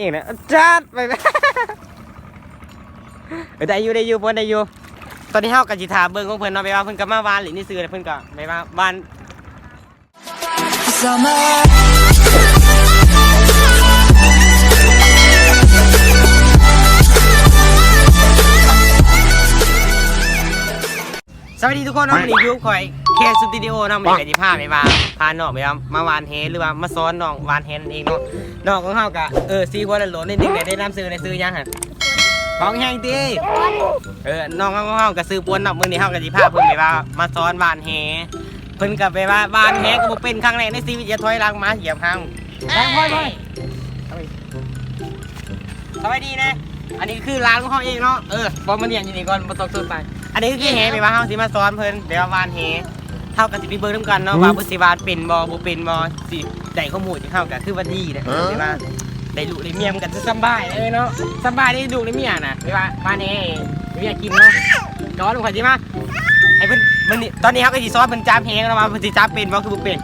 ເອງນະ ຈັດໄປ. ເອີ ໄດ້ຢູ່ ໄດ້ຢູ່ ເພິ່ນໄດ້ຢູ່. ຕອນນີ້ເຮົາກໍຊິຖ້າເບິ່ງຂອງເພິ່ນເນາະ ແບບວ່າເພິ່ນກໍມາວານຫຼິ້ນຊື່ໆ ແລ້ວເພິ່ນກໍແບບວ່າວານ ສະບາຍດີທຸກຄົນເນາະ ມື້ນີ້ຢູ່ກັບຂ້ອຍ ເຄ ສະຕູດິໂອ ເນາະ. ມື້ນີ້ກໍຊິພາໄປວ່າ ພານ້ອງໄປວ່າມາຫວ່ານແຫ ຫຼືວ່າມາສອນນ້ອງຫວ່ານແຫນັ້ນເອງເນາະ. ນ້ອງຂອງເຮົາກໍ ເອີ ສີຫົວໂລ້ນໆ ໜ້ອຍໜຶ່ງ ໄດ້ນຳຊື່ ໄດ້ຊື່ຫຍັງຫັ້ນ? ເວົ້າແຮງຕິ. ເອີ ນ້ອງຂອງເຮົາກໍຊື່ປວນເນາະ. ມື້ນີ້ເຮົາກໍຊິພາເພິ່ນໄປວ່າມາສອນຫວ່ານແຫ. ເພິ່ນກໍໄປວ່າຫວ່ານແຫກໍບໍ່ເປັນ ຄັ້ງແລກໃນຊີວິດ ຢ່າຖອຍຫຼັງມາຢຽບເຮົາ. ສະບາຍດີນະ ອັນນີ້ຄືຫຼານຂອງເຮົາເອງເນາະ. ເອີ ບໍ່ມາລຽນຢູ່ນີ້ກ່ອນ ບໍ່ຕ້ອງສົນໃຈ. ອັນນີ້ຄືແຫ ແບບວ່າເຮົາຊິມາສອນເພິ່ນແບບວ່າຫວ່ານແຫ. ເຮົາກໍຊິໄປເບິ່ງນຳກັນເນາະ ວ່າເພິ່ນຊິຫວ່ານເປັນບໍ່ ບໍ່ເປັນບໍ່. ຊິໄດ້ຄວາມຮູ້ຈາກເຮົາກໍຄືວ່າດີນະ ແບບວ່າໄດ້ລູກໄດ້ເມຍ ມັນກໍຈະສະບາຍເລີຍເນາະ. ສະບາຍໄດ້ລູກໄດ້ເມຍນະ ແບບວ່າຫວ່ານແຫ ເມຍກິນເນາະ. ກໍລອງຂ້ອຍຊິມາໃຫ້ເພິ່ນ ມື້ນີ້ ຕອນນີ້ເຮົາກໍຊິສອນເພິ່ນຈັບແຫເນາະ ວ່າເພິ່ນຊິຈັບເປັນບໍ່ ຄືບໍ່ເປັນ.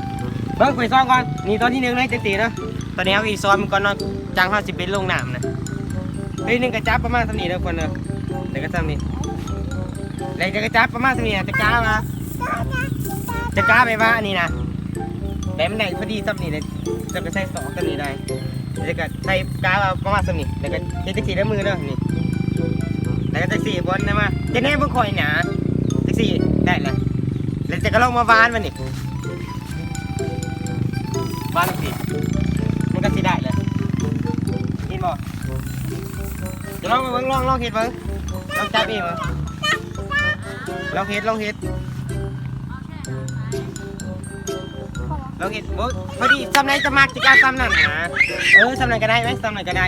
ເບິ່ງຂ້ອຍສອນກ່ອນ ນີ້ຕອນທີໜຶ່ງເລີຍ ຈັງຊີ້ເນາະ. ຕອນນີ້ເຮົາກໍຊິສອນມັນກ່ອນເນາະ ຈັ່ງເຮົາຊິໄປລົງນ້ຳນະ. ເທື່ອໜຶ່ງກໍຈັບປະມານສ່ຳນີ້ເດີ ເພິ່ນເດີ ແລ້ວກໍສ່ຳນີ້ ແລ້ວກໍຈັບປະມານສ່ຳນີ້ນະ. ຈະກະວ່າ ຈະກະແບບວ່າອັນນີ້ນະ ແບບມັນໄດ້ພໍດີສ່ຳນີ້ເດ້ ເຈົ້າກໍໃສ່ສອກສ່ຳນີ້ໄດ້ ແລ້ວກໍໃສ່ ກະວ່າປະມານສ່ຳນີ້ ແລ້ວກໍເຮັດຈັ່ງຊີ້ເດີ ມືເດີ ນີ້ ແລ້ວກໍຈັ່ງຊີ້ ບ່ອນນະ ມາ ຈະແນມເບິ່ງຂ້ອຍນະ ຈັ່ງຊີ້ໄດ້ແລ້ວ. ແລ້ວເຈົ້າກໍລອງມາຫວ່ານມັນນີ້ ຫວ່ານຈັ່ງຊີ້ ມັນກໍຊິໄດ້ແລ້ວ ເຫັນບໍ່? ຈະລອງມາເບິ່ງ ລອງ ລອງເຮັດເບິ່ງ ລອງຈັບເອງເບິ່ງ ລອງເຮັດ ລອງເຮັດ ລອງເຮັດ. ໂອ້ ພໍດີສ່ຳໃດຈະມັກ ຈະກະສ່ຳນັ້ນນະ. ເອີ ສ່ຳນັ້ນກໍໄດ້ເວີຍ ສ່ຳນັ້ນກໍໄດ້.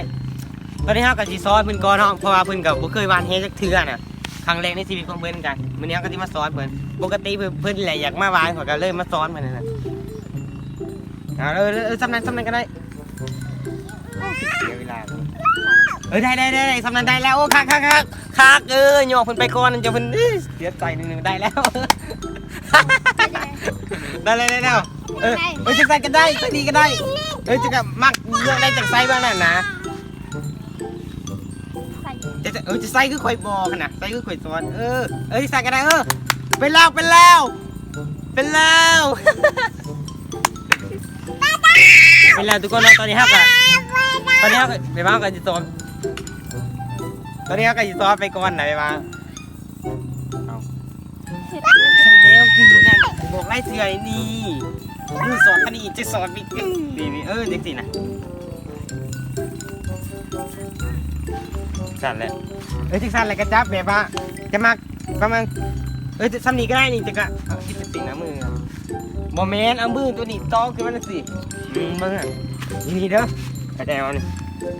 ຕອນນີ້ເຮົາກໍຊິສອນເພິ່ນກ່ອນເນາະ ເພາະວ່າເພິ່ນກໍບໍ່ເຄີຍຫວ່ານແຫຈັກເທື່ອນະ ຄັ້ງແລກໃນຊີວິດຂອງເພິ່ນ. ກະມື້ນີ້ເຮົາກໍຊິມາສອນເພິ່ນ ປົກກະຕິເພິ່ນ ເພິ່ນແຫຼະຢາກມາຫວ່ານ ຂ້ອຍກໍເລີຍມາສອນເພິ່ນຫັ້ນນະ. ເອົາ ເອີ ເອີ ສ່ຳນັ້ນ ສ່ຳນັ້ນກໍໄດ້. ໂອ້ ເສຍເວລາ. ເອີ ໄດ້ ໄດ້ ໄດ້ ໄດ້ ສ່ຳນັ້ນໄດ້ແລ້ວ. ໂອ້ ຄັກ ຄັກ ຄັກ ຄັກ. ເອີ ຫຍອກເພິ່ນໄປກ່ອນ ຈະເພິ່ນ ເອີ ເສຍໃຈໜຶ່ງ ໄດ້ແລ້ວ ໄດ້ແລ້ວ ໄດ້ແລ້ວ. ເອີ ເອີ ຈັ່ງໃດກໍໄດ້ ຈັ່ງນີ້ກໍໄດ້. ເອີ ຈະກະມັກເລືອກໄດ້ ຈາກໃສ່ເບື້ອງນັ້ນນະ. ຈະ ຈະ ເອີ ຈະໃສ່ຄືຂ້ອຍບອກຫັ້ນນະ ໃສ່ຄືຂ້ອຍສອນ. ເອີ ເອີ ຊິໃສ່ກໍໄດ້. ເອີ ເປັນແລ້ວ ເປັນແລ້ວ ເປັນແລ້ວ ເປັນແລ້ວທຸກຄົນເນາະ. ຕອນນີ້ເຮົາກໍ ຕອນນີ້ເຮົາກໍ ແບບວ່າເຮົາກໍຊິສອນ ຕອນນີ້ເຮົາກໍຊິສອນໄປກ່ອນນະ ແບບວ່າ ເອົາ ແລ້ວຄືນັ້ນ ບອກຫຼາຍເທື່ອນີ້ ມືສອນອັນນີ້ຈະສອນອີກ ນີ້ ນີ້ ເອີ ຈັ່ງຊີ້ນະ ຊັ້ນແຫຼະ. ເອີ ຈັ່ງຊັ້ນແຫຼະ ກະຈັບແບບວ່າຈະມັກປະມານ ເອີ ສ່ຳນີ້ກໍໄດ້ນີ້ ຈະກະເອົາຄິດຈັ່ງຊີ້ນະ ມື ບໍ່ແມ່ນ ເອົາມືໂຕນີ້ຕໍ່ຂຶ້ນມາຈັ່ງຊີ້ ອືມ ເບິ່ງຫັ້ນ ນີ້ເດີ ເຂົ້າໃຈບໍ່ນີ້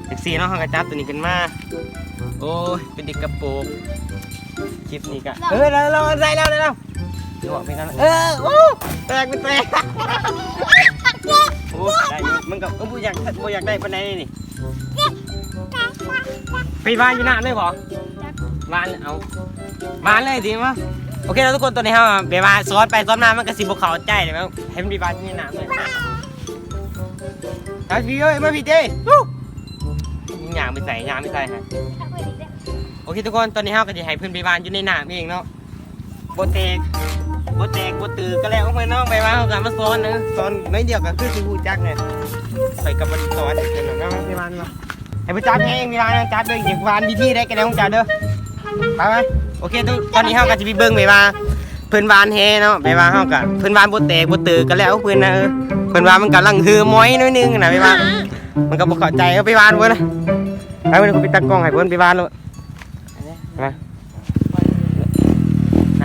ຈັ່ງຊີ້ເນາະ. ເຮົາກໍຈັບໂຕນີ້ຂຶ້ນມາ ໂອ້ຍ ເປັນເດັກກະໂປງ ຄລິບນີ້ກະ ເອີ ໄດ້ແລ້ວ ໄດ້ແລ້ວ ໄດ້ແລ້ວ. ເອີ ໂອ້ ແຕກ ມັນແຕກ ໂອ້ ໄດ້ຢູ່ ມັນກໍ ເອີ ບໍ່ຢາກ ບໍ່ຢາກໄດ້ປານໃດນີ້. ໄປຫວ່ານຢູ່ນ້ຳເລີຍບໍ່? ຫວ່ານ ເອົາ ຫວ່ານເລີຍຕິມາ. ໂອເຄເນາະທຸກຄົນ ຕອນນີ້ເຮົາແບບວ່າສອນໄປສອນມາ ມັນກໍຊິບໍ່ເຂົ້າໃຈແລ້ວ ໃຫ້ມັນໄປຫວ່ານຢູ່ໃນນ້ຳເລີຍ. ເອົາ ພີ່ເອີຍ ມາພີ່ເດ ຍ່າງໄປໃສ ຍ່າງໄປໃສຫະ. ໂອເຄທຸກຄົນ ຕອນນີ້ເຮົາກໍຊິໃຫ້ເພິ່ນໄປຫວ່ານຢູ່ໃນນ້ຳເອງເນາະ. ບໍ່ແຕກ ບໍ່ແຕກບໍ່ຕື່ກັນແລ້ວເພິ່ນເນາະ. ແບບວ່າເຮົາກໍມາສອນເນາະ ສອນໜ້ອຍດຽວກໍຄືຊິຮູ້ຈັກແຫຼະ. ຂ້ອຍກໍບໍ່ໄດ້ສອນເພິ່ນດອກເນາະ ໄປຫວ່ານເນາະ. ໃຫ້ເພິ່ນຈັບແຮງ ເວລາເຮົາຈັບເດີ ຢາກຫວ່ານວິທີໃດກໍໄດ້ຂອງເຈົ້າເດີ. ໄປ ໄປ ໂອເຄ ຕອນນີ້ເຮົາກໍຊິໄປເບິ່ງແບບວ່າເພິ່ນຫວ່ານແຫເນາະ ແບບວ່າເຮົາກໍ ເພິ່ນຫວ່ານບໍ່ແຕກບໍ່ຕື່ກັນແລ້ວເພິ່ນນະ. ເອີ ເພິ່ນວ່າມັນກຳລັງເຫີມອຍໜ້ອຍໜຶ່ງນະ ແບບວ່າມັນກໍບໍ່ເຂົ້າໃຈ. ເອົາ ໄປຫວ່ານເພິ່ນນະ ໄປ ເພິ່ນກໍໄປຕາກ້ອງໃຫ້ເພິ່ນໄປຫວ່ານໂລດ. ມາ ໄປ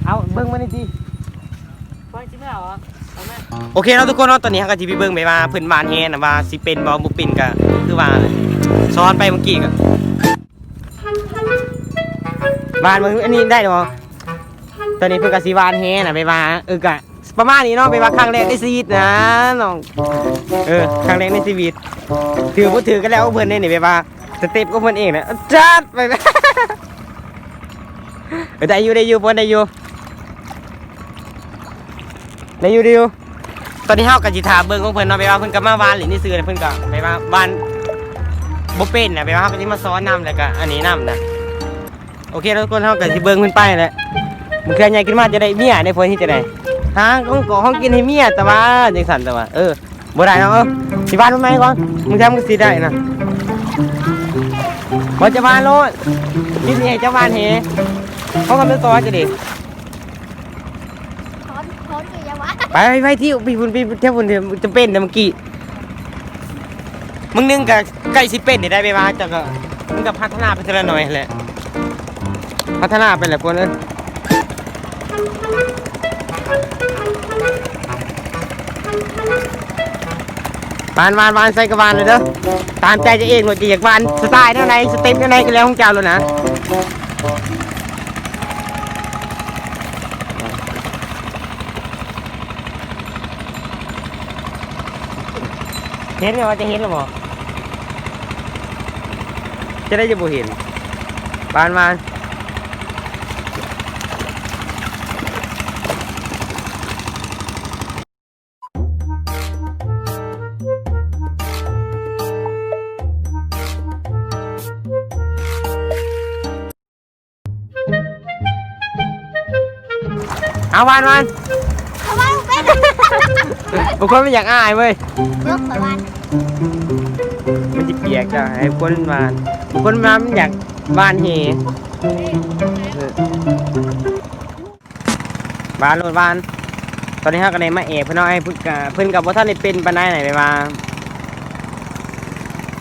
ເອົາເບິ່ງມານີ້ຕິ ເບິ່ງຊິເມືອອກ ເອົາມາ. ໂອເຄເນາະທຸກຄົນເນາະ ຕອນນີ້ເຮົາກໍຊິໄປເບິ່ງໄປວ່າເພິ່ນຫວ່ານແຫນະ ວ່າຊິເປັນບໍ່ ບໍ່ເປັນ ກໍຄືວ່າສອນໄປເມື່ອກີ້ ກໍຫວ່ານເບິ່ງ ອັນນີ້ໄດ້ບໍ່? ຕອນນີ້ເພິ່ນກໍຊິຫວ່ານແຫນະ ໄປວ່າ ເອີ ກະ ປະມານນີ້ເນາະ ແບບວ່າຄັ້ງແລກໃນຊີວິດນະນ້ອງ ເອີ ຄັ້ງແລກໃນຊີວິດ ຖືກບໍ່ຖືກກໍແລ້ວເພິ່ນເດ້ນີ້ ແບບວ່າສະເຕັບຂອງເພິ່ນເອງນະ ຈັດໄປ. ເອີ ໄດ້ຢູ່ ໄດ້ຢູ່ ເພິ່ນໄດ້ຢູ່ ໄດ້ຢູ່ ໄດ້ຢູ່. ຕອນນີ້ເຮົາກໍຊິຖ້າເບິ່ງຂອງເພິ່ນເນາະ ແບບວ່າເພິ່ນກໍມາຫວ່ານຫຼິ້ນຊື່ໆ ເພິ່ນກໍແບບວ່າຫວ່ານ ບໍ່ເປັນນະ ແບບວ່າເຮົາກໍຊິມາສອນນຳ ແລ້ວກໍອັນນີ້ນຳນະ. ໂອເຄເນາະທຸກຄົນ ເຮົາກໍຊິເບິ່ງເພິ່ນໄປແຫຼະ. ບາງເທື່ອໃຫຍ່ຂຶ້ນມາຈະໄດ້ເມຍໃດ໋ ເພິ່ນເຮັດຈັ່ງໃດ? ຫາຂອງ ກອກຂອງກິນໃຫ້ເມຍ ແຕ່ວ່າຈັ່ງຊັ້ນ ແຕ່ວ່າ ເອີ ບໍ່ໄດ້ເນາະ. ເອີ ຊິຫວ່ານໃໝ່ກ່ອນ ບາງເທື່ອມັນກໍຊິໄດ້ນະ. ບໍ່ ຈະຫວ່ານໂລດ ກິນນີ້ ຈະຫວ່ານແຫ ເຮົາກໍໄປສອນຈະເດ້. ຖອນ ຖອນຄືຢ່າວ່າ ໄປ ໄປ ໄປ ທີ່ ໄປພຸ້ນ ໄປແຖວພຸ້ນ ຈະເປັນແຕ່ເມື່ອກີ້. ມື້ໜຶ່ງກໍໃກ້ຊິເປັນນີ້ໄດ໋ ແບບວ່າເຈົ້າກໍ ມັນກໍພັດທະນາໄປເທື່ອລະໜ້ອຍຫັ້ນແຫຼະ ພັດທະນາໄປແຫຼະ ພວກເອີຍ. ຫວ່ານ ຫວ່ານ ຫວ່ານ ໃສ່ກໍຫວ່ານເລີຍເດີ ຕາມໃຈເຈົ້າເອງໂລດ ເຈົ້າຢາກຫວ່ານສະໄຕລ໌ແນວໃດ ສະເຕັບແນວໃດກໍແລ້ວຂອງເຈົ້າໂລດນະ. ເຫັນແລ້ວບໍ່? ຈະເຫັນແລ້ວບໍ່? ຈະໄດ້ຈະບໍ່ເຫັນ? ຫວ່ານ ຫວ່ານ. ເອົາຫວ່ານ ຫວ່ານ ເຂົາຫວ່ານບໍ່ເປັນ ບາງຄົນມັນຢາກອາຍເວີຍ ເບິ່ງຂ້ອຍຫວ່ານ ມັນຊິປຽກຈ້າ ໃຫ້ຄົນຫວ່ານ ບາງຄົນຫວ່ານມັນຢາກຫວ່ານເຫ ເອີ. ຫວ່ານໂລດຫວ່ານ. ຕອນນີ້ເຮົາກໍໄດ້ມາແອບເພິ່ນເນາະ ເພິ່ນກະ ເພິ່ນກະບໍ່ທັນໄດ້ເປັນປານໃດນະ ແບບວ່າ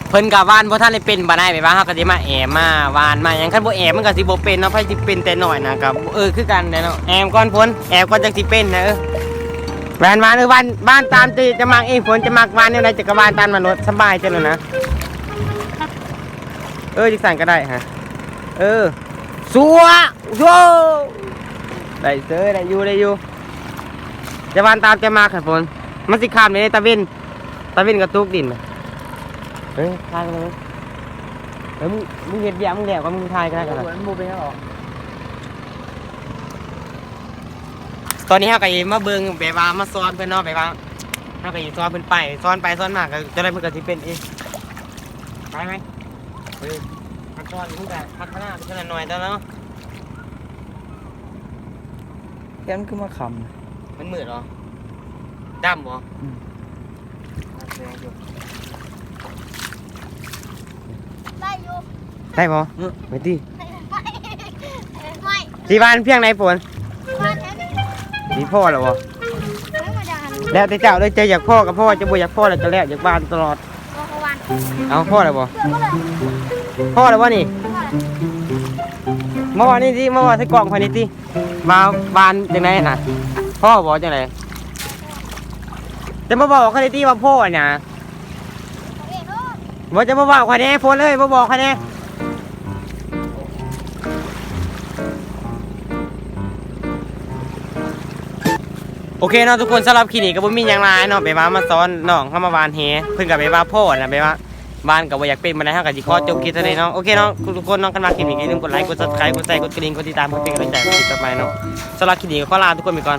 ເພິ່ນກະຫວ່ານບໍ່ທັນໄດ້ເປັນປານໃດ ແບບວ່າເຮົາກໍຊິມາແອບມາຫວ່ານມາຫຍັງ ຄັນບໍ່ແອບມັນກໍຊິບໍ່ເປັນເນາະ ໃຜຊິເປັນແຕ່ນ້ອຍນະ ກໍ ເອີ ຄືກັນແຫຼະເນາະ ແອບກ່ອນ ຝົນ ແອບກ່ອນຈັ່ງຊິເປັນນະ ເອີ. ຫວ່ານ ຫວ່ານ ເອີ ຫວ່ານ ຫວ່ານຕາມທີ່ເຈົ້າມັກເອງ ຝົນ ເຈົ້າມັກຫວ່ານແນວໃດເຈົ້າກໍຫວ່ານຕາມນັ້ນໂລດ ສະບາຍເຈົ້າໂລດນະ ເອີ ຈັ່ງຊັ້ນກໍໄດ້ຫະ ເອີ. ຊົ່ວ ໂຢ ໄດ້ເຊີຍ ໄດ້ຢູ່ ໄດ້ຢູ່ ຈະຫວ່ານຕາມເຈົ້າມັກຫັ້ນ ຝົນ ມັນຊິຄ່ຳແລ້ວເດ້ ຕາເວັນ ຕາເວັນກໍຕົກດິນ ເອີ ຖ່າຍກັນເລີຍ ເອີ ມຶງ ມຶງເຮັດວຽກມຶງແລ້ວກ່ອນ ມຶງຖ່າຍກັນ ມັນບໍ່ເປັນຫຍັງດອກ. ຕອນນີ້ເຮົາກໍມາເບິ່ງ ແບບວ່າມາສອນເພິ່ນເນາະ ແບບວ່າເຮົາກໍຊິສອນເພິ່ນໄປ ສອນໄປສອນມາ ກໍຈັ່ງໃດເພິ່ນກໍຊິເປັນເອງ ໄປໄໝ? ເອີ ມັນສອນ ມັນກໍພັດທະນາໄປເທື່ອລະໜ້ອຍແຕ່ເນາະ. ແຕ່ມັນຄືມາຄ່ຳ ມັນມືດເຫາະ? ດຳບໍ່? ອືມ ໄດ້ຢູ່ ໄດ້ບໍ່? ເອີ ໄປຕິ ໄປ ໄປ ຊິຫວ່ານພຽງໃດ ຝົນ? ຫວ່ານແຖວນີ້ ຊິພໍ້ແລ້ວບໍ່? ທຳມະດາ ແລ້ວແຕ່ເຈົ້າເດີ ເຈົ້າຢາກພໍ້ກໍພໍ້ ເຈົ້າບໍ່ຢາກພໍ້ແລ້ວກໍແລ້ວ ຢາກຫວ່ານຕະຫຼອດ. ບໍ່ ເຂົາຫວ່ານ ເອົາ ພໍ້ແລ້ວບໍ່? ພໍ້ແລ້ວບໍ່ນີ້? ພໍ້ແລ້ວ ມາຫວ່ານນີ້ຕິ ມາຫວ່ານໃສ່ກ້ອງຂ້ອຍນີ້ຕິ ວ່າຫວ່ານຈັ່ງໃດນະ? ພໍ້ບໍ່ ຈັ່ງໃດ? ຈະມາບອກຂ້ອຍນີ້ຕິວ່າພໍ້ນະ? ບໍ່ ຈະມາເວົ້າຂ້ອຍແດ່ ຝົນເອີຍ ມາບອກຂ້ອຍແດ່. ໂອເຄເນາະທຸກຄົນ ສຳລັບຄລິບນີ້ກໍບໍ່ມີຫຍັງຫຼາຍເນາະ ແບບວ່າມາສອນນ້ອງເຮົາມາຫວ່ານແຫ ເພິ່ນກໍແບບວ່າພໍ້ນະ ແບບວ່າຫວ່ານກໍບໍ່ຢາກເປັນປານໃດ ເຮົາກໍຊິຂໍຈົບຄລິບເທົ່ານີ້ເນາະ. ໂອເຄເນາະທຸກຄົນເນາະ ຄັນມັກຄລິບນີ້ກໍຢ່າລືມກົດໄລ ກົດ Subscribe ກົດແຊ ກົດກະດິ່ງ ກົດຕິດຕາມ ເພື່ອເປັນກຳລັງໃຈໃຫ້ຄລິບຕໍ່ໄປເນາະ. ສຳລັບຄລິບນີ້ກໍຂໍລາທຸກຄົນໄປກ່ອນ.